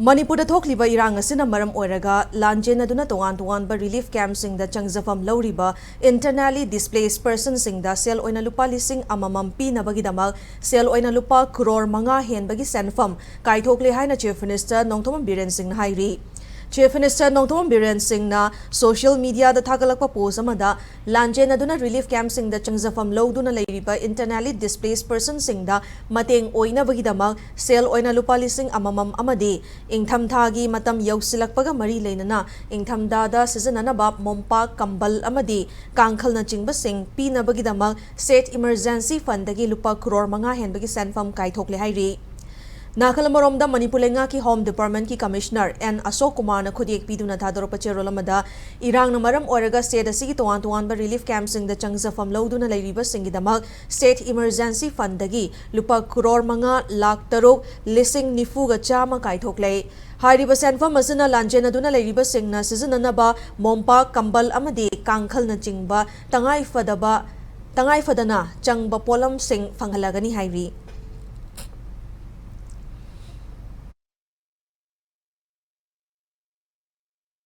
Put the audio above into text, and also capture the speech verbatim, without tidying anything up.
ꯃꯅꯤꯄꯨꯔꯗ ꯊꯣꯛꯂꯤꯕ ꯏꯔꯥꯡ ꯑꯁꯤꯅ ꯃꯔꯝ ꯑꯣꯏꯔꯒ ꯂꯥꯟꯖꯦꯟꯅꯗꯨꯅ ꯇꯣꯉꯥꯟ ꯇꯣꯉꯥꯟꯕ relief camp ꯁꯤꯡꯗ ꯆꯪꯖꯐꯝ ꯂꯧꯔꯤꯕ internally displaced person ꯁꯤꯡꯗ ꯁꯦꯜ ꯑꯣꯏꯅ ꯂꯨꯄꯥ ꯂꯤꯁꯤꯡ ꯑꯃꯃꯝ ꯄꯤꯅꯕꯒꯤꯗꯃꯛ ꯁꯦꯜ ꯑꯣꯏꯅ ꯂꯨꯄꯥ ꯀ꯭ꯔꯣꯔ ꯃꯉꯥ ꯍꯦꯟꯕꯒꯤ ꯁꯦꯟꯐꯝ ꯀꯥꯏꯊꯣꯛꯂꯦ ꯍꯥꯏꯅ Chief Minister ꯅꯣꯡꯊꯣꯝꯕꯝ ꯕꯤꯔꯦꯟ ꯁꯤꯡꯅ ꯍꯥꯏꯔꯤ꯫ Chief Minister ꯅꯣꯡꯊꯣꯝꯕꯝ ꯕꯤꯔꯦꯟ ꯁꯤꯡꯅ social media ꯗ ꯊꯥꯒꯠꯂꯛꯄ post ꯑꯃꯗ, ꯂꯥꯟꯖꯦꯟꯅꯗꯨꯅ relief camp ꯁꯤꯡꯗ ꯆꯪꯖꯐꯝ ꯂꯧꯗꯨꯅ ꯂꯩꯔꯤꯕ internally displaced person ꯁꯤꯡꯗ ꯃꯇꯦꯡ ꯑꯣꯏꯅꯕꯒꯤꯗꯃꯛ ꯁꯦꯜ ꯑꯣꯏꯅ ꯂꯨꯄꯥ ꯂꯤꯁꯤꯡ ꯑꯃꯃꯝ ꯑꯃꯗꯤ ꯏꯪꯊꯝꯊꯥꯒꯤ ꯃꯇꯝ ꯌꯧꯁꯤꯜꯂꯛꯄꯒ ꯃꯔꯤ ꯂꯩꯅꯅ ꯏꯪꯊꯝꯊꯥꯗ ꯁꯤꯖꯤꯟꯅꯅꯕ ꯃꯣꯝꯄꯥꯛ, ꯀꯝꯕꯜ ꯑꯃꯗꯤ ꯀꯥꯡꯈꯜꯅꯆꯤꯡꯕꯁꯤꯡ ꯄꯤꯅꯕꯒꯤꯗꯃꯛ State Emergency Fund ꯗꯒꯤ ꯂꯨꯄꯥ ꯀ꯭ꯔꯣꯔ ꯃꯉꯥ ꯍꯦꯟꯕꯒꯤ ꯁꯦꯟꯐꯝ ꯀꯥꯏꯊꯣꯛꯂꯦ ꯍꯥꯏꯔꯤ꯫ ꯅꯥꯀꯜ ꯑꯃꯔꯣꯝꯗ, ꯃꯅꯤꯄꯨꯔ ꯂꯩꯉꯥꯛꯀꯤ Home Department ꯀꯤ Commissioner ꯑꯦꯟ ꯑꯁꯣꯛ ꯀꯨꯃꯥꯔꯅ ꯈꯨꯠꯌꯦꯛ ꯄꯤꯗꯨꯅ ꯊꯥꯗꯣꯔꯛꯄ ꯆꯦꯔꯣꯜ ꯑꯃꯗ, ꯏꯔꯥꯡꯅ ꯃꯔꯝ ꯑꯣꯏꯔꯒ state ꯑꯁꯤꯒꯤ ꯇꯣꯉꯥꯟ ꯇꯣꯉꯥꯟꯕ relief camp ꯁꯤꯡꯗ ꯆꯪꯖꯐꯝ ꯂꯧꯗꯨꯅ ꯂꯩꯔꯤꯕꯁꯤꯡꯒꯤꯗꯃꯛ State Emergency Fund ꯗꯒꯤ ꯂꯨꯄꯥ ꯀ꯭ꯔꯣꯔ ꯃꯉꯥ ꯂꯥꯈ ꯇꯔꯨꯛ ꯂꯤꯁꯤꯡ ꯅꯤꯐꯨꯒ ꯆꯥꯝꯃ ꯀꯥꯏꯊꯣꯛꯂꯦ꯫ ꯍꯥꯏꯔꯤꯕ ꯁꯦꯟꯐꯝ ꯑꯁꯤꯅ ꯂꯥꯟꯖꯦꯟꯅꯗꯨꯅ ꯂꯩꯔꯤꯕꯁꯤꯡꯅ ꯁꯤꯖꯤꯟꯅꯅꯕ ꯃꯣꯝꯄꯥꯛ, ꯀꯝꯕꯜ ꯑꯃꯗꯤ ꯀꯥꯡꯈꯜꯅꯆꯤꯡꯕ ꯇꯉꯥꯏꯐꯗꯕ, ꯇꯉꯥꯏꯐꯗꯅ ꯆꯪꯕ ꯄꯣꯠꯂꯝꯁꯤꯡ ꯐꯪꯍꯜꯂꯒꯅꯤ ꯍꯥꯏꯔꯤ꯫